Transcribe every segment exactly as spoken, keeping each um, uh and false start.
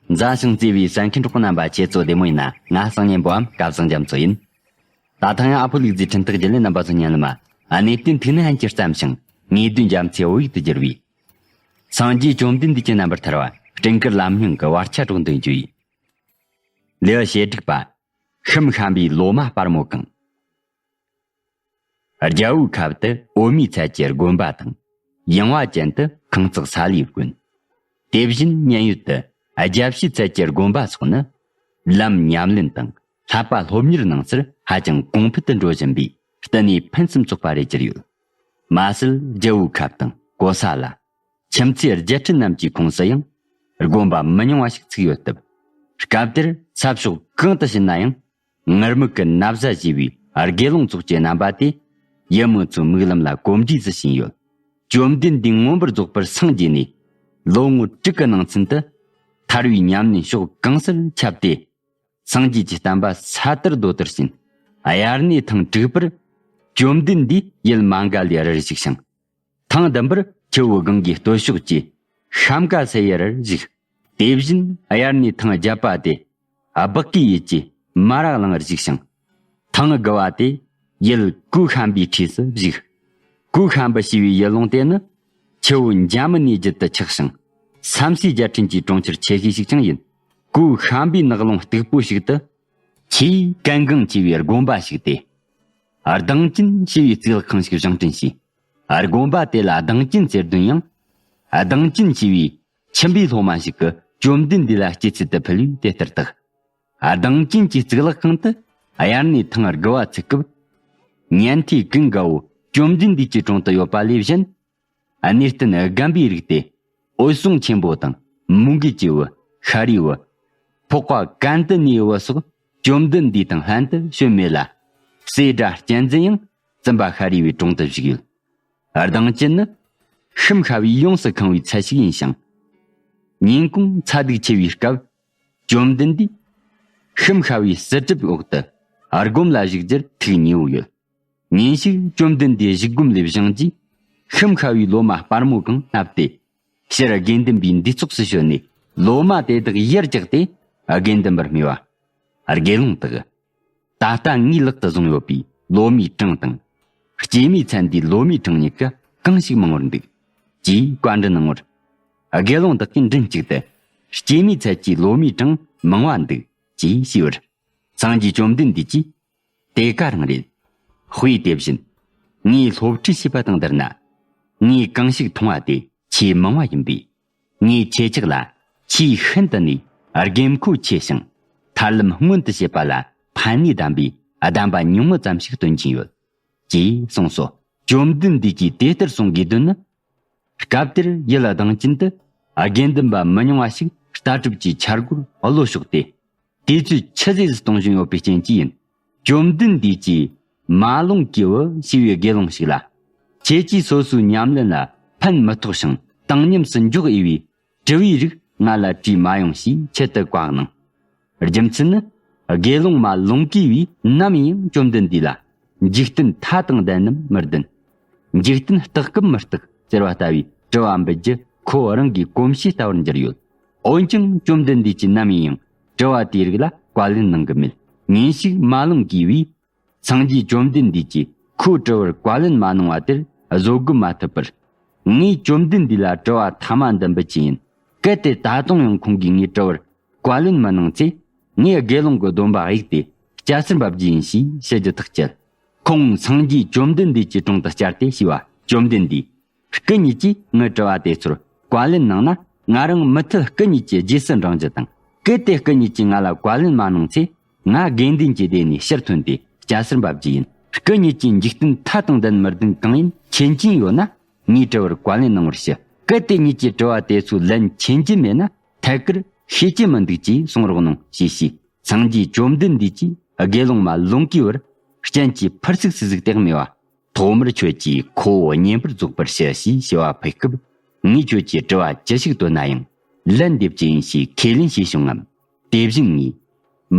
མཛའ་ཞིང་བརྩེ་བའི་གསན་མཁན་གྲོགས་པོ་རྣམ་པ། ཁྱེད་ཚོ་བདེ་མོ་ཡིན་ན། ང་གསང་སྙན་པོའམ་སྐལ་བཟང་རྒྱ་མཚོ་ཡིན། ད་ཐེངས་ཡང་ཨ་ཕོ་ལུག་རྫིའི་འཕྲིན་ཐག་བརྒྱུད་ལས་རྣམ་པ་ཚོ་སྙན་ལམ་གནས་བརྟན་ཐུགས་ནན་ཧན་གྱིས་བརྩམས་ཤིང་ངེས་དོན་རྒྱ་མཚོའི་བོད་ཡིག་ཏུ་བསྒྱུར་བའི། སངས་རྒྱས་བཅོམ་ལྡན་འདས་ཀྱི་རྣམ་པར་ཐར་བ། སྤྲིན་དཀར་ལམ་སྙིང་གི་བར་ཆ་སྒྲོག་འདོན་རྒྱུ་ཡིན། ལེའུ་ཞེ་དྲུག་པ། ཤུམ་ཤམ་པའི་ལོ་མ་སྤར་མོ་གང་། རྒྱལ་པོའི་ཁབ་ཏུ་འོད་མའི་ཚལ་གྱི་དགོན་པ་དང་། ཡངས་པ་ཅན་དུ་ཁང་བརྩེགས་ས་ལའི་དགོན། དེ་བཞིན་མཉན་ཡོད་དུ་རྒྱལ་བྱེད་ཚལ་གྱི་དགོན་པ་སོགས་ནི། ལམ་ཉམས་ལེན་དང་བསླབ་པ་སློབ་གཉེར་གནང་སར་ཧ་ཅང་གོང་འཕེལ་དུ་འགྲོ་བཞིན་པས་གཏན་ནས་ཕུན་སུམ་ཚོགས་པ་རེད་གྱུར་ཡོད། མ་ཟད་རྒྱལ་པོའི་ཁབ་དང་གོ་ས་ལ། ཁྱིམ་མཚེས་རྒྱལ་ཕྲན་རྣམས་ཀྱི་ཁོངས་སུ་ཡང་དགོན་པ་མི་ཉུང་བ་ཞིག་ཚུགས་ཡོད་སྟབས། སྐབས་དེར་ས་ཕྱོགས་གང་དུ་ཕྱིན་ན་ཡང་། ངུར་སྨྲིག་གི་ན་བཟའ་བཞེས་པའི་དགེ་སློང་ཚོགས་ཀྱི་རྣམ་པ་དེ། ཡུལ་མི་ཚོའི་མིག་ལམ་ལ་གོམས་འདྲིས་སུ་ཕྱིན་ཡོད། བཅོམ་ལྡན་འདས་མངོན་པར་རྫོགས་པར་སངས་རྒྱས་ནས། ལོ་ངོ་དྲུག་གི་ནང་ཚུན་དུ། ཐར་བའི་ཉམས་ལེན་ཕྱོགས་གང་སར་ཁྱབ་སྟེ། སངས་རྒྱས་ཀྱི་བསྟན་པ་ས་དར་རྡོ་དར་ཕྱིན། དབྱར་གནས་ཐེངས་དྲུག་པར། བཅོམ་ལྡན་འདས་ཡུལ་མ་ག་ལའི་རིར་བཞུགས་ཤིང་། ཐེངས་བདུན་པར་ཆུ་བོ་གངྒཱའི་སྟོད་ཕྱོགས་ཀྱི་ཤམ་ཀ་སེ་ཡི་རིར་བཞུགས། དེ་བཞིན་དབྱར་གནས་ཐེངས་བརྒྱད་པ་དེ་སྦག་གི་ཡུལ་གྱི་མ་ར་གླིང་རུ་བཞུགས་ཤིང་། ཐེངས་དགུ་བ་དེ་ཡུལ་ཀུའུ་ཤམ་བུའི་འཁྲིས་སུ་བཞུགས། ཀུའུ་ཤམ་བུ་ཞེས་པའི་ཡུལ་ལུང་དེ་ནི་ཆུ་བོ་འཇམ་མི་ནས་རྒྱུད་དུ་ཆགས་ཤིང་། སམ་སེ་རྒྱལ་ཕྲན་གྱི་གྲོང་ཁྱེར་ཆེ་ཤོས་ཤིག་ཀྱང་ཡིན། ཀུའུ་ཤམ་བུའི་ནགས་ལུང་སྟུག་པོ་ཞིག་ཏུ། ཆེས་གལ་འགངས་ཆེ་བའི་དགོན་པ་ཞིག་སྟེ། གདེང་ཅན་ཞེས་པའི་གཙུག་ལག་ཁང་ཞིག་བཞེངས་སྐྲུན་བྱས། དགོན་པ་དེ་ལ་གདེང་ཅན་ཟེར་དོན་ཡང་། གདེང་ཅན་ཞེས་པའི་ཁྱིམ་པའི་སློབ་མ་ཞིག་གིས་བཅོམ་ལྡན་འདས་ལ་སྐྱེད་ཚལ་དུ་ཕུལ་བས་དེ་ལྟར་བཏགས། གདེང་ཅན་གྱི་གཙུག་ལག་ཁང་དུ་དབྱར་གནས་ཐེངས་དགུ་བ་ཚུགས་སྐབས། ཉན་ཐོས་ཀུན་དགའ་བོ་བཅོམ་ལྡན་འདས་ཀྱི་དྲུང་དུ་ཡོད་པ་ལས་གཞན། གནས་བརྟན་རྒན་པའི་རིགས་ཏེ། འོད་སྲུང་ཆེན་པོ་དང་མོའུ་འགལ་གྱི་བུ་ཤཱ་རིའི་བུ། འཕགས་པ་ཀན་ཏི་ནིའི་བུ་སོགས་བཅོམ་ལྡན་འདས་དང་ལྷན་དུ་བྱོན་མེད་ལ། སྲས་སྒྲ་གཅན་འཛིན་ཡང་བཙུན་པ་ཤཱ་རིའི་བུའི་དྲུང་དུ་བཞུགས་ཡོད། གདེང་ཅན་ནི་ཤུམ་ཤ་བས་ཡོངས་སུ་གང་བའི་ཚལ་ཞིག་ཡིན་ཞིང་། ཉིན་གུང་ཚ་གདུག་ཆེ་བའི་སྐབས། བཅོམ་ལྡན་འདས་ཤུམ་ཤ་བའི་བསིལ་གྲིབ་འོག་ཏུ་སྒོམ་ལ་བཞུགས་རྒྱུར་ཐུགས་མཉེས་པོ་ཡོད། ཉིན་ཞིག་བཅོམ་ལྡན་འདས་བཞུགས་སྒོམ་ལས་བཞེངས་རྗེས། ཤུམ་ཤ་བའི་ལོ་མ་སྤར་མོ་གང་བསྣབས་ཏེ། ཕྱིར་དགེ་འདུན་པའི་འདུས་ཚོགས་སུ་བྱོན་ནས། ལོ་མ་དེ་དག་ཡར་བཀྱགས་ཏེ་དགེ་འདུན་པར་སྨྲས་པ། དགེ་སློང་དག། ད་ལྟ་ངའི་ལག་ཏུ་བཟུང་ཡོད་པའི་ལོ་མའི་གྲངས་དང་། སྐྱེས་མའི་ཚལ་འདིའི་ལོ་མའི་གྲངས་གཉིས་ཀ་གང་ཞིག་མང་བར་འདུག་ཅེས་བཀའ་འདྲི་གནང་བར། དགེ་སློང་དག་གིས་མགྲིན་གཅིག་ཏུ། སྐྱེས་མའི་ཚལ་གྱི་ལོ་མའི་གྲངས་མང་བ་འདུག་ཅེས་ཞུས་པར། སངས་རྒྱས་བཅོམ་ལྡན་འདས་ཀྱིས། དེ་ག་རང་རེད། དཔེ་དེ་བཞིན། ངས་སློབ་ཁྲིད་བྱས་པ་དང་བསྡུར་ན། ངས་གང་ཞིག་མཐོང་བ་དེ་ཆེས་མང་བ་ཡིན་པས། ངས་ཁྱེད་ཅག་ལ་ཆེས་ཤིན་ཏུ་ནས་དགོས་མཁོ་ཆེ་ཞིང་། ཐར་ལམ་མངོན་དུ་བྱེད་པ་ལ་ཕན་ནུས་ལྡན་པའི་གདམས་པ་ཉུང་ངུ་ཙམ་ཞིག་སྟོན་གྱིན་ཡོད། ཅེས་གསུངས་སོ། བཅོམ་ལྡན་འདས་ཀྱིས་དེ་ལྟར་གསུང་དགོས་དོན་ནི། སྐབས་དེར་ཡུལ་གདེང་ཅན་དུ་དགེ་འདུན་པ་མི་ཉུང་བ་ཞིག་ལྟ་གྲུབ་ཀྱི་འཆར་སྒོར་བློ་ཕྱོགས་ཏེ། དུས་ཚོད་ཆུད་ཟོས་སུ་གཏོང་བཞིན་ཡོད་པའི་རྐྱེན་གྱིས་ཡིན། བཅོམ་ལྡན་འདས་ཀྱིས་མ་ལོང་གི་བུ་ཞེས་པའི་དགེ་སློང་ཞིག་ལ། ཁྱེད་ཀྱིས་སོ་སོའི་ཉམས་ལེན་ལ་ཕན་མི་ཐོགས་ཤིང་བཏང་སྙོམས་སུ་འཇོག་འོས་པའི་དྲི་བའི་རིགས་ང་ལ་དྲིས་མ་ཡོང་ཞེས་ཆེད་དུ་བཀའ་གནང་། རྒྱུ་མཚན་ནི། དགེ་སློང་མ་ལོང་གི་བུས་ནམ་ཡང་བཅོམ་ལྡན་འདས་ལ། འཇིག་རྟེན་མཐའ་དང་ལྡན་ནམ་མི་ལྡན། འཇིག་རྟེན་རྟག་གམ་མི་རྟག་ཟེར་བ་ལྟ་བུའི་དྲི་བ་འབུལ་རྒྱུ་ཁོ་རང་གི་གོམས་གཤིས་ལྟ་བུར་གྱུར་ཡོད། འོན་ཀྱང་བཅོམ་ལྡན་འདས་ཀྱིས་ནམ་ཡིན་ཡང་དྲི་བ་དེའི་རིགས་ལ་བཀའ་ལན་གནང་གི་མེད། ཉིན་ཞིག་མ་ལོང་གི་བུས། སངས་རྒྱས་བཅོམ་ལྡན་འདས་ཀྱིས་ཁོའི་དྲི་བར་བཀའ་ལན་མ་གནང་བ་དེར་བཟོད་སྒོམ་མ་ཐུབ་པར། ངས་བཅོམ་ལྡན་འདས་ལ་དྲི་བ་ཐ་མ་འདི་འབུལ་གྱི་ཡིན། གལ་ཏེ་ད་དུང་ཡང་ཁོང་གིས་ངའི་དྲི་བར་བཀའ་ལན་མི་གནང་ཚེ། ངས་དགེ་སློང་གི་སྡོམ་པ་གཡུགས་ཏེ་སྐྱ་སེར་འབབ་རྒྱུ་ཡིན་ཞེས་བཤད་རྒྱུ་ཐག་བཅད། ཁོང་སངས་རྒྱས་བཅོམ་ལྡན་འདས་ཀྱི་དྲུང་དུ་བཅར་ཏེ་ཞུས་པ། བཅོམ་ལྡན་འདས། སྐུ་ཉིད་ཀྱིས་ངའི་དྲི་བ་དེ་ཚོར་བཀའ་ལན་གནང་ན། ང་རང་མུ་མཐུད་སྐུ་ཉིད་ཀྱི་རྗེས་སུ་འབྲང་རྒྱུ་དང་། གལ་ཏེ་སྐུ་ཉིད་ཀྱིས་ང་ལ་བཀའ་ལན་མ་གནང་ཚེ། ང་དགེ་འདུན་གྱི་སྡེ་ནས་ཕྱིར་ཐོན་ཏེ་སྐྱ་སེར་འབབ་རྒྱུ་ཡིན། སྐུ་ཉིད་ཀྱིས་འཇིག་རྟེན་མཐའ་དང་ལྡན་མི་ལྡན་གང་ཡིན་མཁྱེན་གྱིན་ཡོད་ན། ངའི་དྲི་བར་བཀའ་ལན་གནང་བར་ཞུ། གལ་ཏེ་ཉིད་ཀྱི་དྲི་བ་དེ་ཚོའི་ལན་མཁྱེན་གྱིན་མེད་ན། ཐད་ཀར་ཤེས་ཀྱི་མི་འདུག་ཅེས་གསུང་རོགས་གནང་ཞེས་ཞུས། སངས་རྒྱས་བཅོམ་ལྡན་འདས་ཀྱིས་དགེ་སློང་མ་ལོང་གི་བུར་སྤྱན་གྱིས་ཕུར་ཚུགས་སུ་གཟིགས་ཏེ་སྨྲས་པ། ཐོག་མར་ཁྱོད་ཀྱིས་ཁོ་བོ་མཉན་པར་རྫོགས་པར་ཞུ་ཞེས་བྱ་བ་ཕུལ་སྐབས། ངས་ཁྱོད་ཀྱིས་དྲི་བ་ཅི་ཞིག་བཏོན་ན་ཡང་ལན་འདེབས་ཀྱི་ཡིན་ཞེས་ཁས་ལེན་བྱས་བྱུང་ངམ། དེ་བཞིན་ངས།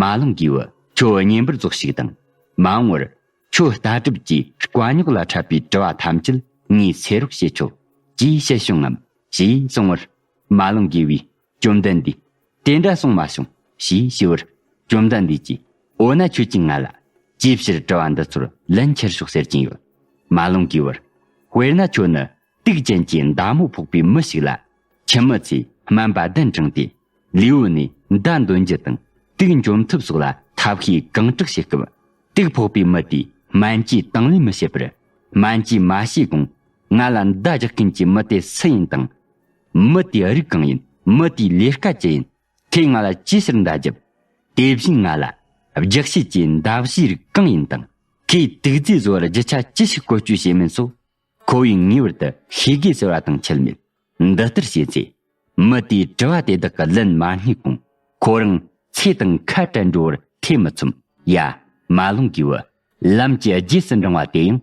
མ་ལོང་གི་བུ། ཁྱོད་མཉན་པར་རྫོགས་ཤིག་དང་། མ་འོངས་པར་ཁྱོད་ལྟ་གྲུབ་ཀྱི་བཀའ་རྙོག་ལ་འཕྲད་པའི་དྲི་བ་ཐམས་ཅད་ངས་སེལ་རོགས་བྱེད་ཆོག་ཅེས་བཤད་བྱུང་ངམ་ཞེས་གསུང་བར། མ་ལོང་གི་བུས་བཅོམ་ལྡན་འདས། དེ་འདྲ་གསུངས་མ་བྱུང་ཞེས་ཞུས་པར། བཅོམ་ལྡན་འདས་ཀྱིས། འོ་ན་ཁྱོད་ཀྱིས་ང་ལ་ཅིའི་ཕྱིར་དྲི་བ་འདི་ཚོར་ལན་འཁྱེར་ཤོག་ཟེར་གྱིན་ཡོད། མ་ལུང་གིས་པར། དཔེར་ན་ཁྱོད་ནི་དུག་ཅན་གྱི་མདའ་མོ་ཕོག་པའི་མི་ཞིག་ལ། ཁྱིམ་མི་ཚོས་སྨན་པ་གདན་དྲངས་ཏེ། ལུས་པོ་ནས་མདའ་འདོན་རྒྱུ་དང་། དུག་འཇོམས་ཐབས་སོགས་ལ་ཐབས་ཤེས་གང་དྲག་བྱེད་སྐབས། དུག་ཕོག་པའི་མི་དེས་སྨན་བཅོས་དང་ལེན་མི་བྱེད་པར། སྨན་བཅོས་མ་བྱས་གོང་ང་ལ་མདའ་རྒྱག་མཁན་གྱི་མི་དེ་སུ་ཡིན་དང་། མི་དེའི་རིགས་གང་ཡིན། མི་དེའི་ལས་ཀ་ཅི་ཡིན། ཁོས་ང་ལ་ཅིའི་ཕྱིར་མདའ་བརྒྱབ། དེ་བཞིན་ང་ལ་རྒྱག་བྱེད་ཀྱི་མདའ་བཞིའི་རིགས་གང་ཡིན་དང་། ཁོས་དུག་རྫས་བཟོ་བར་རྒྱུ་ཆ་ཅི་ཞིག་བཀོལ་སྤྱོད་བྱེད་མིན་སོགས། ཁོ་བོས་ངེས་པར་དུ་ཤེས་དགོས་ཟེར་བ་དང་ཁྱད་མེད། འདི་ལྟར་བྱས་ཚེ། མི་དེའི་དྲི་བ་དེ་དག་གི་ལན་མ་རྙེད་གོང་། ཁོ་རང་ཚེ་དང་ཁ་བྲལ་འགྲོ་བར་ཐེ་མི་ཚོམ། ཡ། མ་ལུང་གིས་པར། ལམ་གྱི་རྗེས་སུ་འབྲང་བ་དེ་ཡང་།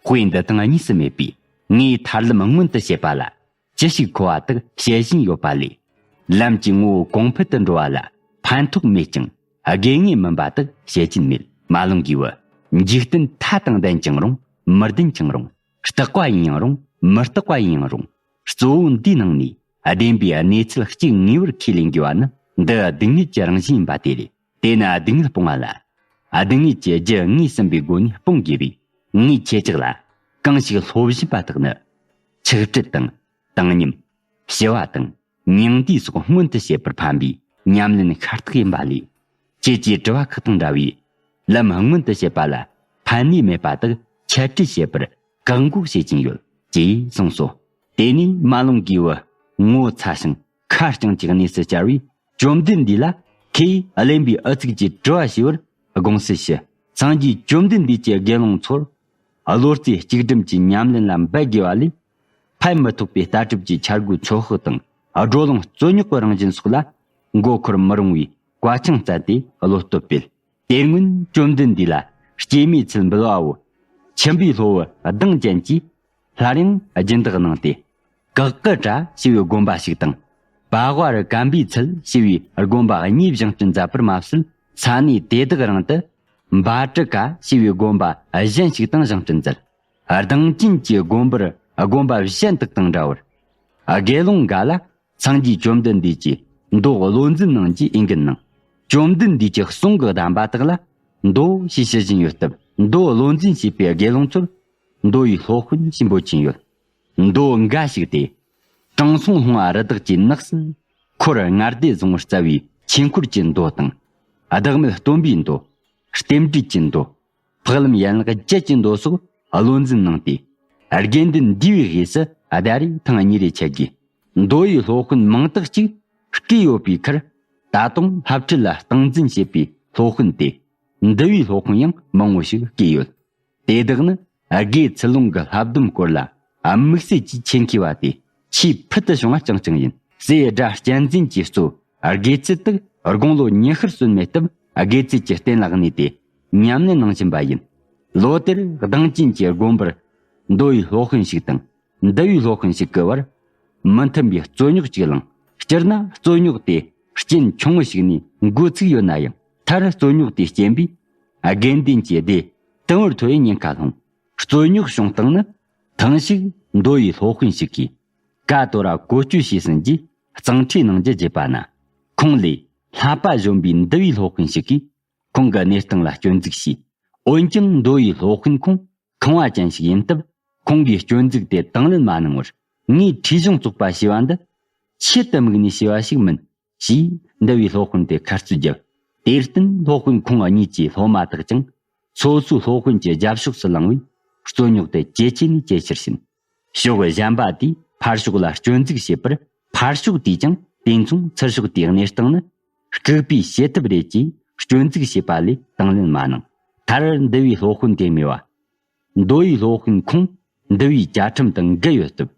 དཔེ་འདི་དང་གཉིས་སུ་མེད་པས། ངས་ཐར་ལམ་མངོན་དུ་བྱེད་པ་ལ། ཅི་ཞིག་མཁོ་བ་དག་བྱེད་བཞིན་ཡོད་པ་ལས། ལམ་གྱི་ངོ་བོ་གོང་འཕེལ་དུ་འགྲོ་བ་ལ་ཕན་ཐོགས་མེད་ཀྱང་། དགོས་ངེས་མིན་པ་དག་བྱེད་ཀྱིན་མེད། མ་ལུང་གིས་པར། འཇིག་རྟེན་མཐའ་དང་ལྡན་ཀྱང་རུང་། མི་ལྡན་ཀྱང་རུང་། རྟག་པ་ཡིན་ཡང་རུང་། མི་རྟག་པ་ཡིན་ཡང་རུང་། གཙོ་བོ་འདིའི་ནང་ནས་བདེན་པའི་གནས་ཚུལ་གཅིག་ངེས་པར་ཁས་ལེན་དགོས་པ་ནི། འདི་སྡུག་བསྔལ་གྱི་རང་བཞིན་ཡིན་པ་དེ་རེད། དེས་ན་སྡུག་བསྔལ་སྤོང་བ་ལ། སྡུག་བསྔལ་གྱི་རྒྱུ་ངོས་ཟིན་པའི་སྒོ་ནས་སྤོང་དགོས་པས། ངས་ཁྱེད་ཅག་ལ་གང་ཞིག་སློབ་བཞིན་པ་དག་ནི། ཆིག་སྒྲིལ་དང་། བཏང་སྙོམས། ཞི་བ་དང་། སྙིང་བསྡུས་སོགས་མངོན་དུ་བྱེད་པར་ཕན་པའི་ཉམས་ལེན་ཤ་སྟག་ཡིན་པ་ལས། ཁྱེད་ཀྱིས་དྲི་བ་ཁག་དང་འདྲ་བའི་ལམ་མངོན་དུ་བྱེད་པ་ལ་ཕན་ནུས་མེད་པ་དག་འཆད་ཁྲིད་བྱེད་པར་བཀག་འགོག་བྱེད་ཀྱིན་ཡོད་ཅེས་གསུངས་སོ། དེ་ནས་མ་ལུང་གིས་པར་ངོ་ཚ་ཞིང་ཁ་རྐྱང་གྱི་གནས་སུ་གྱར་བས། བཅོམ་ལྡན་འདས་ལ་ཁོས་གླེན་པའི་ཨུ་ཚུགས་ཀྱིས་དྲི་བ་ཞུས་པར་དགོངས་སེལ་ཞུ། སངས་རྒྱས་བཅོམ་ལྡན་འདས་ཀྱི་དགེ་སློང་ཚོར། བློ་རྩེ་གཅིག་སྒྲིམ་གྱི་ཉམས་ལེན་ལ་འབད་དགོས་པ་ལས། ཕན་མི་ཐོགས་པའི་ལྟ་གྲུབ་ཀྱི་འཆར་སྒོའི་ཚོད་དཔག་དང་། བགྲོ་གླེང་རྩོད་རྙོག་གི་རང་བཞིན་སོགས་ལ་མགོ་འཁོར་མི་རུང་བའི་བཀའ་ཆང་བསྩལ་ཏེ་བློ་སྟོབས་སྤེལ། དེ་སྔོན་བཅོམ་ལྡན་འདས་ལ་སྐྱེད་མོས་ཚལ་འབུལ་བའོ། ཁྱིམ་པའི་སློབ་བུ་གདངས་ཅན་གྱིས། སླར་ཡང་སྦྱིན་བདག་གནང་སྟེ། ཀག་ཀི་ཏྲ་ཞེས་པའི་དགོན་པ་ཞིག་དང་། པ་ཝ་རི་ཀམ་པའི་ཚལ་ཞེས་པའི་དགོན་པ་གཉིས་བཞེངས་སྐྲུན་མཛད་པར་མ་ཟད། ས་གནས་དེ་དག་རང་དུ་འབའ་ཏྲི་ཀ་ཞེས་པའི་དགོན་པ་གཞན་ཞིག་དང་བཞེངས་སྐྲུན་མཛད། གདངས་ཅན་གྱི་དགོན་པར་དགོན་པ་གཞན་དག་དང་འདྲ་བར། དགེ་སློང་འགའ་ལ་སངས་རྒྱས་བཅོམ་ལྡན་འདས་ཀྱིས་མདོ་བློ་འཛིན་གནང་རྒྱུའི་འོས་འགན་གནང་། བཅོམ་ལྡན་འདས་ཀྱི་གསུང་གི་གདམས་པ་དག་ལ་མདོ་ཞེས་ཞུ་བཞིན་ཡོད་སྟབས། མདོ་བློ་འཛིན་བྱེད་པའི་དགེ་སློང་ཚོར་མདོ་ཡི་སློབ་དཔོན་ཞེས་འབོད་ཀྱིན་ཡོད། མདོ་འགའ་ཞིག་སྟེ། དྲང་སྲོང་ལྷུང་བ་རི་དྭགས་ཀྱི་ནགས་སུ། འཁོར་ལྔ་སྡེ་བཟུང་བར་སྩལ་བའི་ཆོས་འཁོར་གྱི་མདོ་དང་། བདག་མེད་སྟོན་པའི་མདོ། རྟེན་འབྲེལ་གྱི་མདོ། འཕགས་ལམ་ཡན་ལག་བརྒྱད་ཀྱི་མདོ་སོགས་བློ་འཛིན་གནང་སྟེ། དགེ་འདུན་འདུས་པའི་དབུས་སུ་ཟླ་རེའི་ཐེངས་གཉིས་རེ་འཆད་དགོས། མདོ་ཡི་སློབ་དཔོན་མང་དག་ཅིག་བསྐོས་ཡོད་པའི་ཁར། ད་དུང་བསླབ་ཁྲིད་ལ་སྟངས་འཛིན་བྱེད་པའི་སློབ་དཔོན་ཏེ། འདུལ་བའི་སློབ་དཔོན་ཡང་མང་བོ་ཞིག་བསྐོས་ཡོད། དེ་དག་ནི་དགེ་ཚུལ་སློང་གི་བསླབ་སྡོམ་སྐོར་ལ་དམིགས་བསལ་གྱིས་ཆེད་མཁས་པ་སྟེ། ཆེས་ཕུལ་དུ་བྱུང་བ་རྐྱང་རྐྱང་ཡིན། སྲས་སྒྲ་གཅན་འཛིན་གྱིས་གཙོས་དགེ་ཚུལ་དག་དགུང་ལོ་ཉི་ཤུར་སོན་མེད་སྟབས། དགེ་ཚུལ་གྱི་རྟེན་ལ་གནས་ཏེ་ཉམས་ལེན་གནང་བཞིན་པ་ཡིན། ལོ་དེར་གདངས་ཅན་གྱི་དགོན་པར་མདོ་ཡི་སློབ་དཔོན་ཞིག་དང་། འདུལ་བའི་སློབ་དཔོན་ཞིག་གི་བར་མི་མཐུན་པའི་རྩོད་རྙོག་ཅིག་ལངས། སྤྱིར་ན་རྩོད་རྙོག་དེ་རྐྱེན་ཆུང་ངུ་ཞིག་ནས་འགོ་ཚུགས་ཡོད་ན་ཡང་། མཐར་རྩོད་རྙོག་དེའི་རྐྱེན་པས་དགེ་འདུན་གྱི་སྡེ་དུམ་བུར་ཐོ་བའི་ཉེན་ཁ་སློང་། རྩོད་རྙོག་བྱུང་སྟངས་ནི། ཐེངས་ཤིག་མདོ་ཡི་སློབ་དཔོན་ཞིག་གིས་ཀ་ཏོ་ར་བཀོལ་སྤྱོད་བྱས་ཟིན་རྗེས་གཙང་ཁྲིད་གནང་རྒྱུ་བརྗེད་པ་ན། ཁོང་ལས་བསླབ་པ་གཞོན་པའི་འདུལ་བའི་སློབ་དཔོན་ཞིག་གིས་ཁོང་གི་གནས་སྟངས་ལ་སྐྱོན་འཛུགས་བྱས། འོན་ཀྱང་མདོ་ཡི་སློབ་དཔོན་ཁོང་ཁང་བ་ཅན་ཞིག་ཡིན་སྟབས། ཁོང་གིས་སྐྱོན་འཛུགས་དེ་དང་ལེན་མ་གནང་བར། ངས་ཁྲིད་གཞུང་བཙོག་པ་ཞེས་པ་འདི་ཆེད་དུ་དམིགས་ནས་ཞུས་པ་ཞིག་མིན། ཞེས་འདུལ་བའི་སློབ་དཔོན་དེ་ཁ་རྩོད་བརྒྱབ། དེར་བརྟེན་སློབ་དཔོན་ཁོང་གཉིས་ཀྱི་སློབ་མ་དག་ཀྱང་སོ་སོའི་སློབ་དཔོན་གྱི་རྒྱབ་ཕྱོགས་སུ་ལངས་པས་རྩོད་རྙོག་དེ་ཇེ་ཆེ་ནས་ཇེ་ཆེར་ཕྱིན། ཕྱོགས་གཞན་པ་དེས་ཕར་ཕྱོགས་ལ་སྐྱོན་འཛུགས་བྱས་པར། ཕར་ཕྱོགས་དེས་ཀྱང་དེ་མཚུངས་ཚུར་ཕྱོགས་དེའི་གནས་སྟངས་ནི་ལྐུགས་པའི་བྱེད་ཐབས་རེད་ཅེས་སྐྱོན་འཛུགས་བྱས་པ་ལས་དང་ལེན་མ་གནང་། མཐར་འདུལ་བའི་སློབ་དཔོན་དེ་སྨྲས་པ། མདོ་ཡི་སློབ་དཔོན་ཁོང་འདུལ་བའི་བཅའ་ཁྲིམས་དང་འགལ་ཡོད་སྟབས།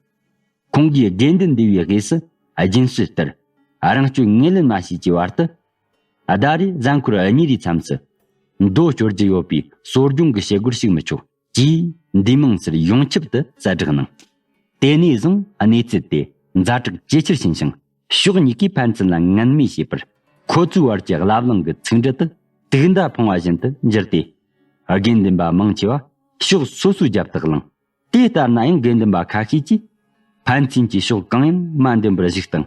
ཁོང་གིས་དགེ་འདུན་འདུས་པའི་དབུས་སུ་སྦྱིན་སྲོལ་ལྟར་རང་སྐྱོན་ངོས་ལེན་མ་བྱས་ཀྱི་བར་དུ། ཟླ་རེའི་གཟའ་འཁོར་གཉིས་རེའི་མཚམས་སུ་མདོ་སྐྱོར་རྒྱུ་ཡོད་པའི་གསོ་སྦྱོང་གི་བྱེད་སྒོར་ཞུགས་མི་ཆོག་ཅེས་འདུས་མང་སར་ཡོངས་ཁྱབ་ཏུ་གསལ་བསྒྲགས་གནང་། དེ་ནས་བཟུང་གནས་ཚུལ་དེ་ཛ་དྲག་ཇེ་ཆེར་ཕྱིན་ཞིང་། ཕྱོགས་གཉིས་ཀས་ཕན་ཚུན་ལ་ངན་སྨྲས་བྱས་པར། ཁོ་ཚོའི་བར་གྱི་བླ་བླང་གི་ཚིག་འབྲུ་དག་དུག་མདའ་འཕངས་པ་བཞིན་དུ་འགྱུར་ཏེ། དགེ་འདུན་པ་མང་ཆེ་བ་ཕྱོགས་སོ་སོའི་རྒྱབ་ཏུ་བླངས། དེ་ལྟར་ན་ཡང་དགེ་འདུན་པ་ཁ་ཤས་ཀྱིས་ཕན་ཚུན་གྱི་ཕྱོགས་གང་ཡང་མ་འདེམས་པར་བཞུགས་དང་།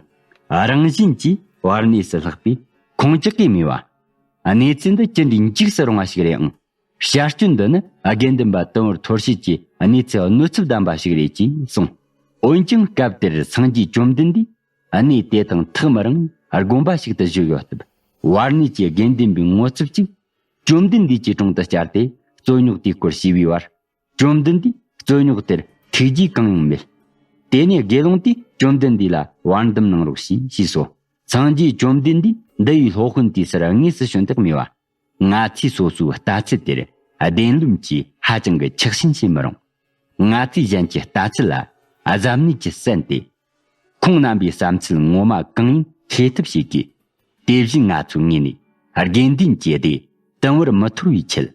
རང་བཞིན་གྱིས་ བར་གནས་སུ་ལྷགས་པས་ཁོང་ཅག་གིས་སྨྲས་པ། གནས་ཚུལ་འདི་ཅི་འདྲའི་འཇིགས་སུ་རུང་བ་ཞིག་རེད་ཨང་། བྱ་སྤྱོད་འདི་ནི་དགེ་འདུན་པ་དུམ་བུར་འཐོར་བྱེད་ཀྱི་གནས་ཚུལ་གནོད་ཚབས་ལྡན་པ་ཞིག་རེད་ཅེས་གསུངས། འོན་ཀྱང་སྐབས་དེར་སངས་རྒྱས་བཅོམ་ལྡན་འདས་གནས་དེ་དང་ཐག་མི་རིང་དགོན་པ་ཞིག་ཏུ་བཞུགས་ཡོད་སྟབས། བར་གནས་ཀྱི་དགེ་འདུན་པའི་ངོ་ཚབ་ཅིག་བཅོམ་ལྡན་འདས་ཀྱི་དྲུང་དུ་བཅར་ཏེ་རྩོད་རྙོག་དེའི་སྐོར་ཞུས་པའི་བར། བཅོམ་ལྡན་འདས་རྩོད་རྙོག་དེར་ཐུགས་རྗེ་གང་ཡང་མེད། དེ་ནས་དགེ་སློང་དེས་བཅོམ་ལྡན་འདས་ལ་བར་འདུམ་གནང་རོགས་ཞེས་ཞུས་སོ། སངས་རྒྱས་བཅོམ་ལྡན་འདས་འདུལ་བའི་སློབ་དཔོན་དེའི་སར་དངོས་སུ་བྱོན་ཏེ་སྨྲས་པ། ང་ཚོས་སོ་སོའི་ལྟ་ཚུལ་དེར་བདེན་རློམ་གྱིས་ཧ་ཅང་གི་ཆགས་ཞེན་བྱེད་མི་རུང་། ང་ཚོས་གཞན་གྱི་ལྟ་ཚུལ་ལ་གཟབ་ནན་གྱིས་གསན་ཏེ། ཁོང་རྣམ་པའི་བསམ་ཚུལ་ངོ་མ་གང་ཡིན་ཤེས་ཐབས་བྱེད་དགོས། དེ་བཞིན་ང་ཚོའི་ངོས་ནས་དགེ་འདུན་གྱི་སྡེ་དུམ་བུར་མི་འཐོར་བའི་ཆེད།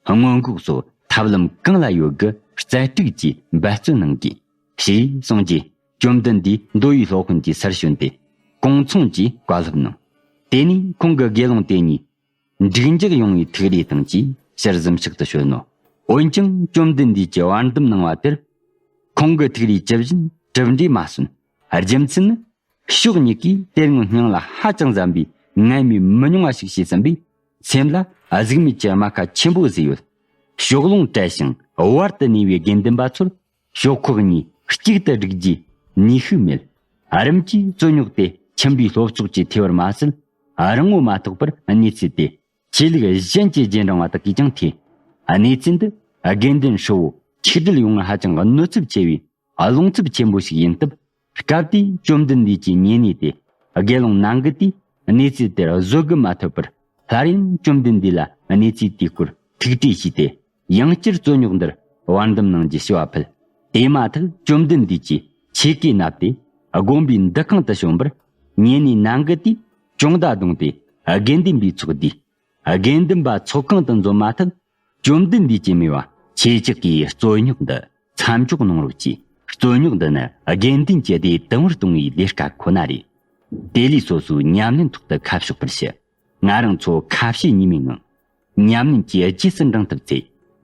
སྔོན་འགོག་སོགས་ཐབས་ལམ་གང་ལ་ཡོད་དགུ་རྩལ་སྤྲུགས་ཀྱིས་འབད་བརྩོན་གནང་དགོས། ཞེས་གསུངས་རྗེས་བཅོམ་ལྡན་འདས་མདོ་ཡི་སློབ་དཔོན་གྱི་སར་བྱོན་ཏེ་གུང་ཚང་གི་བཀའ་སློབ་གནང་། དེ་ནས་ཁོང་གིས་དགེ་སློང་དེ་གཉིས་འགྲིག་འཇགས་ཡོང་བའི་ཐུགས་རེ་དང་བཅས་ཕྱིར་གཟིམ་ཤག་ཏུ་བྱོན་ནོ། འོན་ཀྱང་བཅོམ་ལྡན་འདས་ཀྱིས་བར་འདུམ་གནང་བ་དེར་ཁོང་གི་ཐུགས་རེ་ཇི་བཞིན་གྲུབ་འབྲས་མ་སོན། རྒྱུ་མཚན་ནི། ཕྱོགས་གཉིས་ཀས་དེ་སྔོན་སྙིང་ལ་ཧ་ཅང་གཟན་པའི་ངན་སྨྲས་མི་ཉུང་བ་ཞིག་བྱས་ཟིན་པས། སེམས་ལ་གཟུགས་མེད་ཀྱི་རྨ་ཁ་ཆེན་པོ་བཟོས་ཡོད། ཕྱོགས་ལྷུང་བྲལ་ཞིང་བར་དུ་གནས་པའི་དགེ་འདུན་པ་ཚོར་ཕྱོགས་ཁག་གཉིས་གཅིག་ཏུ་བསྒྲིགས་རྒྱུའི་ནུས་ཤུགས་མེད། རིམ་གྱིས་རྩོད་རྙོག་དེ་ཁྱིམ་པའི་སློབ་ཚོགས་ཀྱིས་ཐེ་བར་མ་ཟད། རང་ངོ་མ་གཏོགས་པར་གནས་ཚུལ་དེ་ཆོས་ལུགས་གཞན་གྱི་རྗེས་འབྲང་བ་དག་གིས་ཀྱང་ཐོས། གནས་ཚུལ་འདི་དགེ་འདུན་ཧྲིལ་བོ་ཆིག་སྒྲིལ་ཡོང་བར་ཧ་ཅང་གནོད་ཚབས་ཆེ་བའི་རླུང་འཚུབ་ཆེན་པོ་ཞིག་ཡིན་སྟབས། སྐབས་དེའི་བཅོམ་ལྡན་འདས་ཀྱི་ཉེ་གནས་དེ་དགེ་སློང་ནང་གི་དེས་གནས་ཚུལ་དེར་བཟོད་དགུ་མ་ཐུབ་པར། སླར་ཡང་བཅོམ་ལྡན་འདས་ལ་གནས་ཚུལ་དེའི་སྐོར་ཐུགས་དྲིས་བྱས་ཏེ། ཡང་བསྐྱར་རྩོད་རྙོག་འདིར་བར་འདུམ་གནང་རྒྱུ་ཞུ་བ་ཕུལ། དེ་མ་ཐག་བཅོམ་ལྡན་འདས་ཀྱིས་ཆས་གོས་མནབས་ཏེ་དགོན་པའི་འདུ་ཁང་དུ་བྱོན་པར། ཉེ་གནས་ནང་གི་དེས་ཅོང་བརྡ་བརྡུངས་ཏེ་དགེ་འདུན་པའི་ཚོགས་འདུས། དགེ་འདུན་པ་ཚོགས་ཁང་དུ་འཛོམས་མ་ཐག་བཅོམ་ལྡན་འདས་ཀྱིས་སྨྲས་པ། ཁྱེད་ཅག་གིས་རྩོད་རྙོག་འདི་མཚམས་འཇོག་གནང་རོགས་གྱིས། རྩོད་རྙོག་འདི་ནི་དགེ་འདུན་གྱི་སྡེ་དུམ་བུར་གཏོང་བའི་ལས་ཀ་ཁོ་ན་རེད། དེ་ལས་སོ་སོའི་ཉམས་ལེན་ཐོག་ཏུ་ཁ་ཕྱོགས་པར་ཞུ། ང་རང་ཚོ་ཁ་ཞེ་གཉིས་མེད་ངང་ཉམས་ལེན་གྱི་རྗེས་སུ་འབྲང་ཐུབ་ཚེ།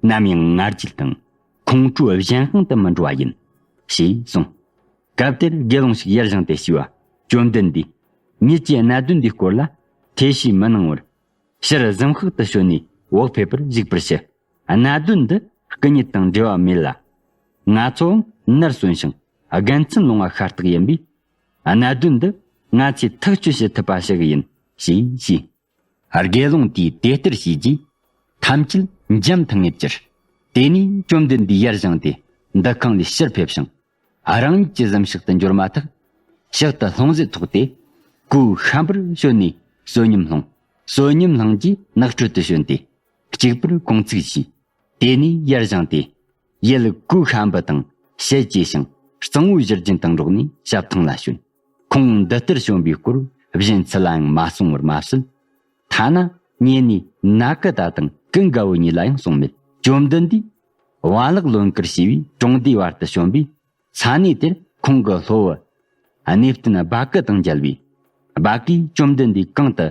ནམ་ཡང་ང་རྒྱལ་དང་ཁོང་ཁྲོའི་གཞན་དབང་དུ་མི་འགྲོ་བ་ཡིན། ཞེས་གསུངས། སྐབས་དེར་དགེ་སློང་ཞིག་ཡར་བཞེངས་ཏེ་ཞུས་པ། བཅོམ་ལྡན་འདས། ངེད་ཀྱིས་གནད་དོན་འདིའི་སྐོར་ལ་ཐེ་བྱུས་མི་གནང་བར། ཕྱིར་གཟིམ་ཤག་ཏུ་བྱོན་ནས་བག་ཕེབས་པར་བཞུགས་པར་ཞུ། གནད་དོན་འདི་སྐུ་ཉིད་དང་འབྲེལ་བ་མེད་ལ། ང་ཚོའང་ནར་སོན་ཞིང་དགེ་མཚན་སློང་བ་ཤ་སྟག་ཡིན་པས། གནད་དོན་འདི་ང་ཚོས་ཐག་གཅོད་བྱེད་ཐུབ་པ་ཞིག་ཡིན་ཞེས་ཞུས། དགེ་སློང་དེས་དེ་ལྟར་བྱས་རྗེས། ཐམས་ཅད་འཇམ་ཐིང་ངེར་གྱུར། དེ་ནས་བཅོམ་ལྡན་འདས་ཡར་བཞེངས་ཏེ་འདུ་ཁང་ལས་ཕྱིར་ཕེབས་ཤིང་། རང་ཉིད་ཀྱི་གཟིམ་ཤག་ཏུ་འབྱོར་མ་ཐག་ཕྱག་ཏུ་ལྷུང་བཟེད་ཐོགས་ཏེ། གོས་ཤམ་པར་བྱོན་ནས་བསོད་སྙོམས་ལྷུང་། བསོད་སྙོམས་ལྷུང་རྗེས་ནགས་ཁྲོད་དུ་བྱོན་ཏེ། གཅིག་པུར་དགོངས་ཚིག་བཞེས། དེ་ནས་ཡར་བཞེངས་ཏེ། ཡུལ་གོས་ཤམ་བུ་དང་ཞལ་གྱེས་ཤིང་གཙང་བོའི་བཞུར་རྒྱུན་དང་འགྲོགས་ནས་ཞབས་ཐང་ལ་བྱོན། ཁོང་འདི་ལྟར་བྱོན་པའི་སྐོར་གཞན་སུ་ལའང་མ་གསུང་བར་མ་ཟད། ཐ་ན་ཉེ་གནས་ནཱ་ཀི་ཏ་དང་ཀུན་དགའ་བོ་གཉིས་ལ་ཡང་གསུངས་མེད། བཅོམ་ལྡན་འདས་བ་ལག་ལོན་བཀུར་བྱས་པའི་གྲོང་སྡེའི་བར་དུ་བྱོན་པས། ས་གནས་དེར་ཁོང་གི་སློབ་བུ་གནས་བརྟན་སྦ་ཀི་དང་མཇལ་བས། སྦ་ཀས་བཅོམ་ལྡན་འདས་གང་དུ་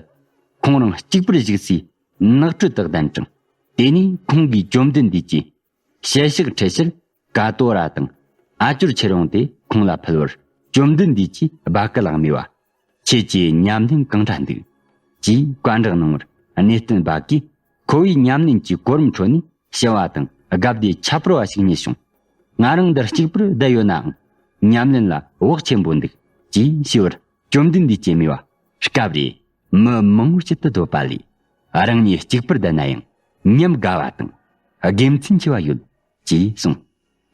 ཁོང་རང་གཅིག་པུར་བཞུགས་སའི་ནགས་ཁྲོད་དུ་གདན་དྲངས། དེ་ནས་ཁོང་གིས་བཅོམ་ལྡན་འདས་ཀྱི་ཞལ་ཕྱག་འཕྲད་ཕྱིར་ཀ་ཏོ་ར་དང་ཨ་ཅོར་ཁྱེར་ཡོང་སྟེ་ཁོང་ལ་ཕུལ་བར། བཅོམ་ལྡན་འདས་ཀྱིས་སྦ་ཀི་ལ་སྨྲས་པ། ཁྱེད་ཀྱི་ཉམས་ལེན་གང་འདྲ་འདུག་ཅེས་བཀའ་འདྲི་གནང་བར། གནས་བརྟན་སྦ་ཀས་ཁོ་བོའི་ཉམས་ལེན་གྱི་གོ་རིམ་ཁྲོད་ནས་ཞི་བ་དང་དགའ་བདེ་ཁྱད་པར་བ་ཞིག་རྙེད་བྱུང་། ང་རང་འདིར་གཅིག་པུར་བསྡད་ཡོད་ནའང་ཉམས་ལེན་ལ་བག་ཆེན་པོ་འདུག་ཅེས་ཞུས་པར། བཅོམ་ལྡན་འདས་ཀྱིས་སྨྲས་པ། སྐབས་རེ་མི་མང་བོའི་དཀྱིལ་དུ་སྡོད་པ་ལས་རང་ཉིད་གཅིག་པུར་བསྡད་ན་ཡང་ཉམས་དགའ་བ་དང་དགེ་མཚན་ཆེ་བ་ཡོད། ཅེས་གསུངས།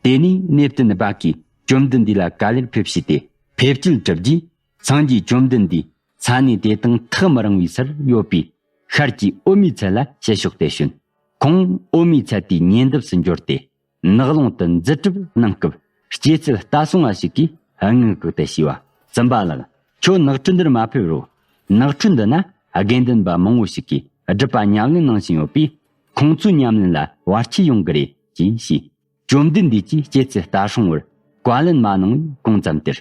དེ་ནས་གནས་བརྟན་སྦ་ཀས་བཅོམ་ལྡན་འདས་ལ་ག་ལེར་ཕེབས་ཞུས་ཏེ། ཕེབས་སྐྱེལ་གྲུབ་རྗེས་སངས་རྒྱས་བཅོམ་ལྡན་འདས་ས་གནས་དེ་དང་ཐག་མི་རིང་བའི་སར་ཡོད་པའི་ཤར་གྱི་འོད་མའི་ཚལ་ལ་ཞལ་ཕྱོགས་ཏེ་བྱོན། ཁོང་འོད་མའི་ཚལ་དེའི་ཉེ་འདབས་སུ་འབྱོར་ཏེ། ནགས་ཀློང་དུ་འཛུལ་གྲབས་གནང་སྐབས་སྐྱེད་ཚལ་ལྟ་སོང་བ་ཞིག་གིས་ངང་བཀུག་སྟེ་ཞུས་པ། བཙུན་པ་ལགས། ཁྱོད་ནགས་ཁྲོད་འདིར་མ་ཕེབས་རོགས། ནགས་ཁྲོད་འདི་ན་དགེ་འདུན་པ་མང་བོ་ཞིག་གིས་སྒྲུབ་པ་ཉམས་ལེན་གནང་བཞིན་ཡོད་པས། ཁོང་ཚོའི་ཉམས་ལེན་ལ་བར་ཆད་ཡོང་གི་རེད་ཅེས་ཞུས། བཅོམ་ལྡན་འདས་ཀྱིས་སྐྱེད་ཚལ་ལྟ་སྲུང་བར་བཀའ་ལན་མ་གནང་བའི་གོང་ཙམ་དེར།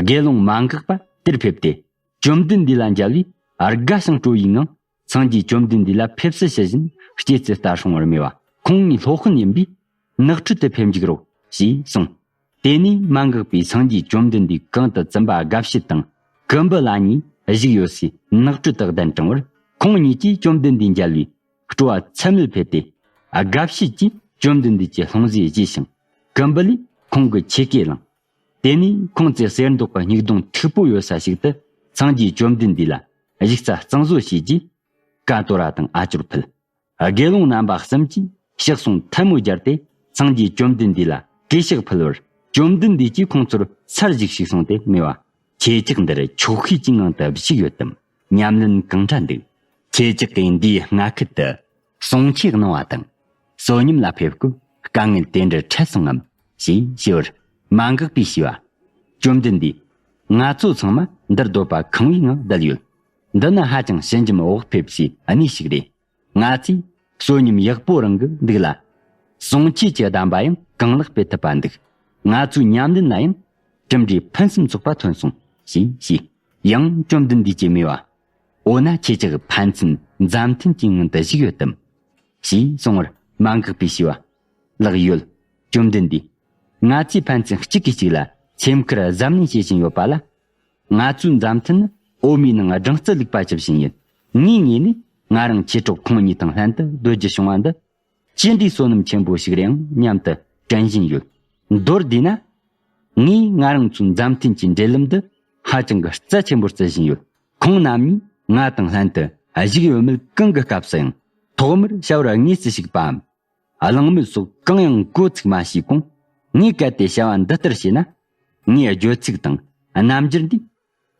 དགེ་སློང་མ་འགགས་པ་དེར་ཕེབས་ཏེ། བཅོམ་ལྡན་འདས་ལ་མཇལ་བས་དགའ་ཞིང་སྤྲོ་བའི་ངང་། སངས་རྒྱས་བཅོམ་ལྡན་འདས་ལ་ཕེབས་བསུ་ཞུ་བཞིན་སྐྱེད་ཚལ་ལྟ་སྲུང་བར་སྨྲས་པ། ཁོང་ངའི་སློབ་དཔོན་ཡིན་པས་ནགས་ཁྲོད་དུ་ཕེབས་འཇུག་རོགས་ཞེས་གསུངས། དེ་ནས་མ་འགགས་པས་སངས་རྒྱས་བཅོམ་ལྡན་འདས་གང་དུ་བཙུན་པ་དགའ་བྱེད་དང་ཀུམ་བུ་ལ་གཉིས་ བཞུགས་ཡོད་སའི་ནགས་ཁྲོད་དུ་གདན་དྲངས་པར། ཁོང་གཉིས་ཀྱིས་བཅོམ་ལྡན་འདས་མཇལ་བའི་སྤྲོ་བ་ཚད་མེད་འཕེལ་ཏེ། དགའ་བྱེད་ཀྱིས་བཅོམ་ལྡན་འདས་ཀྱི་ལྷུང་བཟེད་བཞེས་ཤིང་། ཀུམ་བུ་ལས་ཁོང་གི་ཆས་སྐེ་བླངས། དེ་ནས་ཁོང་ཚོས་གསེར་མདོག་གི་སྙུག་གདུང་མཐུག་པོ་ཡོད་ས་ཞིག་ཏུ་སངས་རྒྱས་བཅོམ་ལྡན་འདས་ལ་བཞུགས་ས་གཙང་བཟོ་བྱས་རྗེས། ཀ་ཏོ་ར་དང་ཨ་ཅོར་ཕུལ། དགེ་སློང་རྣམ་པ་གསུམ་གྱིས་ཕྱག་ཟུང་ཐལ་མོ་སྦྱར་ཏེ། སངས་རྒྱས་བཅོམ་ལྡན་འདས་ལ་གུས་ཕྱག་ཕུལ་བར། བཅོམ་ལྡན་འདས་ཀྱིས་ཁོང་ཚོར་ཚར་ཞིག་ཞིག་གསུངས་ཏེ་སྨྲས་པ། ཁྱེད་ཅག་འདིར་ཆོག་ཤེས་ཀྱི་ངང་དུ་བཞུགས་ཡོད་དམ། ཉམས་ལེན་གང་འདྲ་འདུག། ཁྱེད་ཅག་གིས་འདིའི་སྔ་ཁུལ་དུ་གསུང་ཆོས་གནང་བ་དང་། བསོད་སྙོམས་ལ་ཕེབས་སྐབས་དཀའ་ངལ་དེ་འདྲར་འཕྲད་སོང་ངམ་ཞེས་ཞུས་པར། མ་འགགས་པས་ཞུས་པ། བཅོམ་ལྡན་འདས། ང་ཚོ་ཚང་མ་འདིར་སྡོད་པ་ཁང་བའི་ངང་བསྡད་ཡོད། འདི་ནི་ཧ་ཅང་ཞི་འཇམ་བག་ཕེབས་སའི་གནས་ཤིག་རེད། ང་ཚོས་བསོད་སྙོམས་ཡག་པོ་རང་གི་འདུག་ལ། གསུང་ཆོས་ཀྱི་གདམས་པ་ཡང་གང་ལེགས་སྤེལ་ཐུབ་པ་འདུག། ང་ཚོའི་ཉམས་ལེན་ལ་ཡང་གྲུབ་འབྲས་ཕུན་སུམ་ཚོགས་པ་ཐོན་སོང་ཞེས་ཞུས། ཡང་བཅོམ་ལྡན་འདས་ཀྱིས་སྨྲས་པ། འོ་ན་ཁྱེད་ཅག་ཕན་ཚུན་མཛའ་མཐུན་གྱི་ངང་དུ་བཞུགས་ཡོད་དམ། ཞེས་གསུངས་པར། མ་འགགས་པས་ཞུས་པ། ལགས་ཡོད། བཅོམ་ལྡན་འདས། ང་ཚོས་ཕན་ཚུན་གཅིག་གིས་གཅིག་ལ་སེམས་ཁུར་གཟབ་ནན་བྱེད་བཞིན་ཡོད་པ་ལ། ང་ཚོའི་མཛའ་མཐུན་ནི་འོ་མའི་ནང་སྦྲང་རྩི་བླུགས་པ་ཇི་བཞིན་ཡིན། ངའི་ངོས་ནས་ང་རང་མཆེད་གྲོགས་ཁོང་གཉིས་དང་ལྷན་དུ་སྡོད་རྒྱུ་བྱུང་བ་འདི་ཅི་འདྲའི་བསོད་ནམས་ཆེན་པོ་ཞིག་རེད་ཨང་སྙམ་དུ་དྲན་བཞིན་ཡོད། མདོར་བསྡུས་ན། ངས་ང་རང་ཚོའི་མཛའ་མཐུན་གྱི་འབྲེལ་ལམ་འདི་ཧ་ཅང་གི་རྩ་ཆེན་པོར་བརྩི་བཞིན་ཡོད། ཁོང་རྣམ་གཉིས་ང་དང་ལྷན་དུ་བཞུགས་ཡོད་མེད་གང་གི་སྐབས་སུ་ཡང་ཐོག་མར་ཞབས་བར་དངོས་སུ་ཞུགས་པའམ། གླེང་མོལ་སོགས་གང་ཡང་མགོ་ཚུགས་མ་བྱས་གོང་། ངས་གལ་ཏེ་བྱ་བ་འདི་ལྟར་བྱས་ན། ངའི་བརྗོད་ཚིག་དང་རྣམ་འགྱུར་འདིས་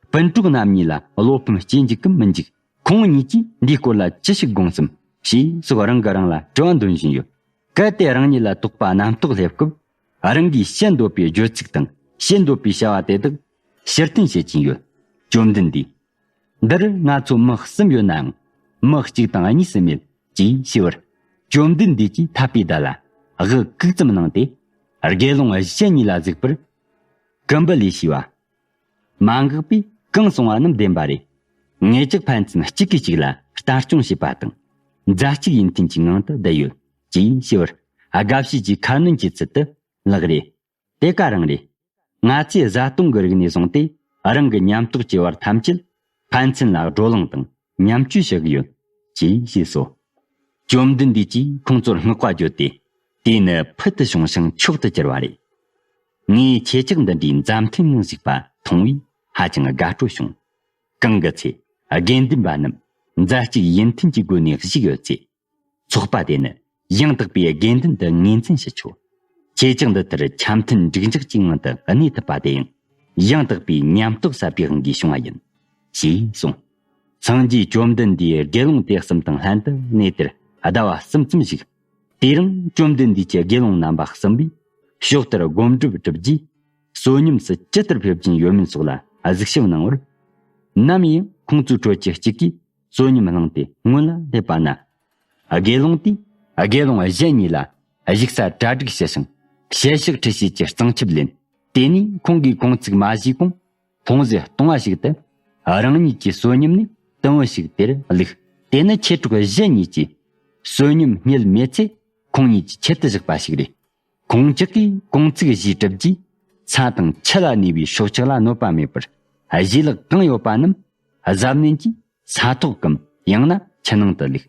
སྤུན་གྲོགས་རྣམ་གཉིས་ལ་བློ་ཕམ་སྐྱེ་འཇུག་གམ་མི་འཇུག། ཁོང་གཉིས་ཀྱིས་འདིའི་སྐོར་ལ་ཅི་ཞིག་དགོངས་སམ་ཞེས་སོགས་རང་གིས་རང་ལ་དྲི་བ་འདོན་བཞིན་ཡོད། གལ་ཏེ་རང་ཉིད་ལ་དོགས་པ་རྣམ་རྟོག་སླེབས་སྐབས། རང་གིས་བཤད་འདོད་པའི་བརྗོད་ཚིག་དང་བཤད་འདོད་པའི་བྱ་བ་དེ་དག་ཕྱིར་འཐེན་བྱེད་ཀྱིན་ཡོད། བཅོམ་ལྡན་འདས། འདིར་ང་ཚོ་མི་གསུམ་ཡོད་ནའང་། མི་གཅིག་དང་གཉིས་སུ་མེད་ཅེས་ཞུས་པར། བཅོམ་ལྡན་འདས་ཀྱིས་ཐབ་པའི་བརྡ་ལ་དབུགས་གུག་ཙམ་གནང་སྟེ། དགེ་སློང་གཞན་གཉིས་ལ་གཟིགས་པར། ཀུམ་བུ་ལས་ཞུས་པ། མ་འགགས་པས་གང་གསུང་བ་རྣམས་བདེན་པ་རེད། ངེད་ཅག་ཕན་ཚུན་གཅིག་གིས་གཅིག་ལ་ལྟ་སྐྱོང་བྱེད་པ་དང་། མཛའ་གཅུག་ཡིད་མཐུན་གྱི་ངང་དུ་བསྡད་ཡོད་ཅེས་ཞུས་པར། དགའ་བྱེད་ཀྱིས་ཁ་སྣོན་གྱི་ཚུལ་དུ། ལགས་རེད། དེ་ག་རང་རེད། ང་ཚོས་བཟའ་བཏུང་གི་རིགས་ནས་བཟུང་སྟེ། རང་གི་ཉམས་རྟོགས་ཀྱི་བར་ཐམས་ཅད་ཕན་ཚུན་ལ་བགྲོ་གླེང་དང་མཉམ་སྤྱོད་བྱེད་ཀྱི་ཡོད་ཅེས་བཤད་སོ། བཅོམ་ལྡན་འདས་ཀྱིས་ཁོང་ཚོར་བསྔགས་པ་བརྗོད་དེ། དེ་ནི་ཕུལ་དུ་བྱུང་ཞིང་མཆོག་ཏུ་གྱུར་པ་རེད། ངས་ཁྱེད་ཅག་འདི་འདྲའི་མཛའ་མཐུན་ངང་བཞུགས་པ་མཐོང་བས་ཧ་ཅང་དགའ་སྤྲོ་བྱུང་། གང་གི་ཚེ་དགེ་འདུན་པ་རྣམས་མཛའ་གཅུག་ཡིད་མཐུན་གྱི་སྒོ་ནས་བཞུགས་ཡོད་ཚེ། ཚོགས་པ་དེ་ནི་ཡང་དག་པའི་དགེ་འདུན་དུ་ངོས་འཛིན་ཞུ་ཆོག། ཁྱེད་ཅག་འདི་ལྟར་འཆམ་མཐུན་འགྲིག་འཇགས་ཀྱི་ངང་དུ་གནས་ཐུབ་པ་དེ་ཡང་ཡང་དག་པའི་ཉམས་རྟོགས་ཟབ་པའི་དབང་གིས་བྱུང་བ་ཡིན། ཞེས་གསུངས། སངས་རྒྱས་བཅོམ་ལྡན་འདས་དགེ་སློང་དེ་གསུམ་དང་ལྷན་དུ་གནས་དེར་ཟླ་བ་གསུམ་ཙམ་བཞུགས། དེ་རིང་བཅོམ་ལྡན་འདས་ཀྱི་དགེ་སློང་རྣམ་པ་གསུམ་པོས་ཕྱོགས་དེར་སྒོམ་སྒྲུབ་བསྒྲུབས་རྗེས། བསོད་སྙོམས་སུ་ཇི་ལྟར་ཕེབས་ཀྱིན་ཡོད་མིན་སོགས་ལ་གཟིགས་ཞིབ་གནང་བར། ནམ་ཡང་ཁོང་ཚོའི་ཁྲོད་ཀྱི་གཅིག་གིས། བསོད་སྙོམས་བླངས་ཏེ་སྔོན་ལ་སླེབས་པ་ན། དགེ་སློང་དེས་དགེ་སློང་གཞན་གཉིས་ལ་བཞུགས་ས་གྲ་སྒྲིག་ཞུ་ཞིང་། ཞལ་ཕྱག་ཁྲིད་བྱེད་ཀྱི་གཙང་ཆབ་ལེན། དེ་ནས་ཁོང་གིས་གུང་ཚིགས་མ་བཞེས་གོང་། ལྷུང་བཟེད་སྟོང་བ་ཞིག་ཏུ་རང་ཉིད་ཀྱི་བསོད་སྙོམས་ནས་དུམ་བུ་ཞིག་དེར་བླུགས། དེ་ནི་མཆེད་གྲོགས་གཞན་གཉིས་ཀྱིས་བསོད་སྙོམས་རྙེད་མེད་ཚེ། ཁོང་གཉིས་ཀྱི་ཆེད་དུ་བཞག་པ་ཞིག་རེད། ཁོང་ཅག་གིས་གུང་ཚིགས་བཞེས་གྲུབ་རྗེས། ཚྭ་དང་ཆུ་ལ་གནས་པའི་སྲོག་ཆགས་ལ་གནོད་པ་མེད་པར། བཞེས་ལག་གང་ཡོད་པ་རྣམས་གཟབ་ནན་གྱིས་ས་ཐོག་གམ་ཡང་ན་ཆུ་ནང་དུ་བླུགས།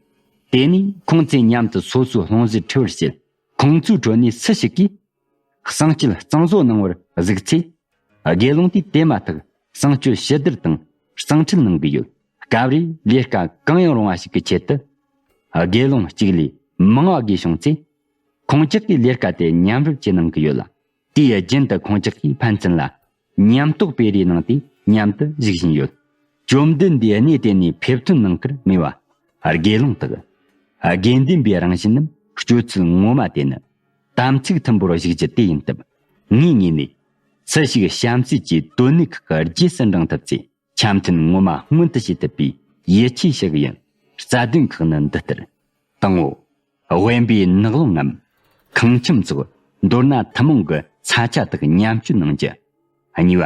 དེ་ནས་ཁོང་ཚོས་མཉམ་དུ་སོ་སོའི་ལྷུང་བཟེད་ཁྲིད་པར་བྱེད། ཁོང་ཚོའི་ཁྲོད་ནས་སུ་ཞིག་གིས་གསང་སྤྱོད་གཙང་བཟོ་གནང་བར་གཟིགས་ཚེ། དགེ་སློང་དེས་དེ་མ་ཐག་གསང་སྤྱོད་ཞུ་བསྡུར་དང་གཙང་ཁྲིད་གནང་གི་ཡོད། སྐབས་རེ་ལས་ཀ་གང་ཡང་རུང་བ་ཞིག་གི་ཆེད་དུ། དགེ་སློང་གཅིག་ལས་མང་བ་དགོས་བྱུང་ཚེ། ཁོང་ཅག་གིས་ལས་ཀ་དེ་མཉམ་རུབ་བྱེད་གནང་གི་ཡོད་ལ། དེའི་རྒྱུན་དུ་ཁོང་ཅག་གིས་ཕན་ཚུན་ལ་ཉམས་རྟོགས་སྤེལ་རེས་གནང་སྟེ་མཉམ་དུ་བཞུགས་བཞིན་ཡོད། བཅོམ་ལྡན་འདས་གནས་དེ་ནས་ཕེབས་ཐོན་གནང་ཁར་སྨྲས་པ། དགེ་སློང་དག། དགེ་འདུན་པའི་རང་བཞིན་ནམ་སྤྱོད་ཚུལ་ངོ་མ་དེ་ནི། དམ་ཚིག་མཐུན་པོར་བཞུགས་རྒྱུ་དེ་ཡིན་སྟབས། ངའི་ངོས་ནས། སུ་ཞིག་བྱམས་བརྩེ་གྱི་དོན་གནད་ཁག་གི་རྗེས་སུ་འབྲང་ཐུབ་ཚེ། འཆམ་མཐུན་ངོ་མ་མངོན་དུ་བྱེད་ཐུབ་པའི་ཡིད་ཆེས་ཞུ་གི་ཡིན། རྩ་དོན་ཁག་ནི་འདི་ལྟར། དང་པོ། དབེན་པའི་ནགས་ཀློང་ངམ། ཁང་ཁྱིམ་སོགས་མདོར་ན་ཐུན་མོང་གི་ས་ཆ་དག་མཉམ་སྤྱོད་གནང་རྒྱུ། གཉིས་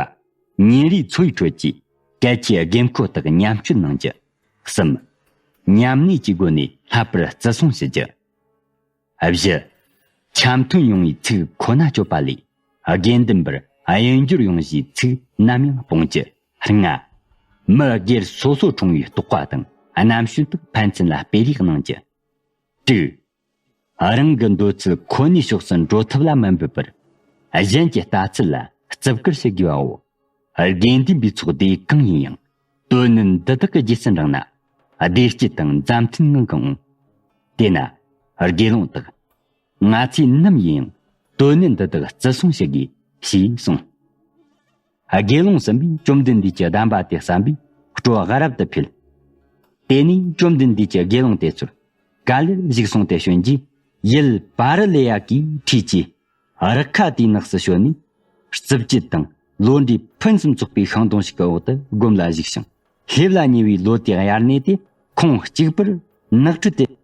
པ། ཉིན་རེའི་འཚོ་བའི་ཁྲོད་ཀྱི་གལ་ཆེའི་དགོས་མཁོ་དག་མཉམ་སྤྱོད་གནང་རྒྱུ། གསུམ། མཉམ་གནས་ཀྱི་སྒོ་ནས་ལྷག་པར་བརྩི་སྲུང་ཞུ་རྒྱུ། བཞི། འཆམ་མཐུན་ཡོང་བའི་ཚིག་ཁོ་ན་སྤྱོད་པ་ལས། དགེ་འདུན་པར་གཡོ་སྒྱུ་ཡོང་བཞིའི་ཚིག་ནམ་ཡང་སྤོང་རྒྱུ། ལྔ། མི་སྒེར་སོ་སོ་འཁྲུངས་པའི་རྟོགས་པ་དང་རྣམ་སྤྱོད་དག་ཕན་ཚུན་ལ་སྤེལ་རེས་གནང་རྒྱུ། དྲུག་རང་གི་འདོད་ཚུལ་ཁོ་ནའི་ཕྱོགས་སུ་འགྲོ་ཐབས་ལ་མི་འབད་པར། གཞན་གྱི་ལྟ་ཚུལ་ལ་བརྩི་བཀུར་བྱེད་དགོས་པའོ། དགེ་འདུན་པའི་ཚོགས་སྡེ་གང་ཡིན་ཡང་། དོན་ནི་འདི་དག་གི་རྗེས་སུ་འབྲངས་ན། བདེ་སྐྱིད་དང་མཛའ་མཐུན་ངང་གི་འོང་། དེས་ན། དགེ་སློང་དག་ང་ཚོས་ནམ་ཡིན་ཡང་། དོན་ནི་འདི་དག་བརྩི་སྲུང་བྱེད་དགོས། ཞེས་གསུངས། དགེ་སློང་གསུམ་པས་བཅོམ་ལྡན་འདས་ཀྱི་གདམས་པ་དེ་བསམ་པས་སྤྲོ་བ་རབ་ཏུ་འཕེལ། དེ་ནས་བཅོམ་ལྡན་འདས་ཀྱིས་དགེ་སློང་དེ་ཚོར་ག་ལེར་བཞུགས་གསུངས་ཏེ་བྱོན་རྗེས། ཡུལ་པཱ་རི་ལེ་ཡ་གི་འཁྲིས་ཀྱི་རི་ཁ་དེའི་ནགས་སུ་བྱོན་ནས། རྩུབ་སྤྱོད་དང་ལོ་འབྲས་ཕུན་སུམ་ཚོགས་པའི་ཤིང་སྡོང་ཞིག་གི་འོག་ཏུ་སྒོམ་ལ་བཞུགས་ཤིང་། སླེབས་ལ་ཉེ་བའི་ལོ་དེའི་དབྱར་གནས་དེ་ཁོང་གཅིག་པུར་ནགས་ཁྲོད་དེ་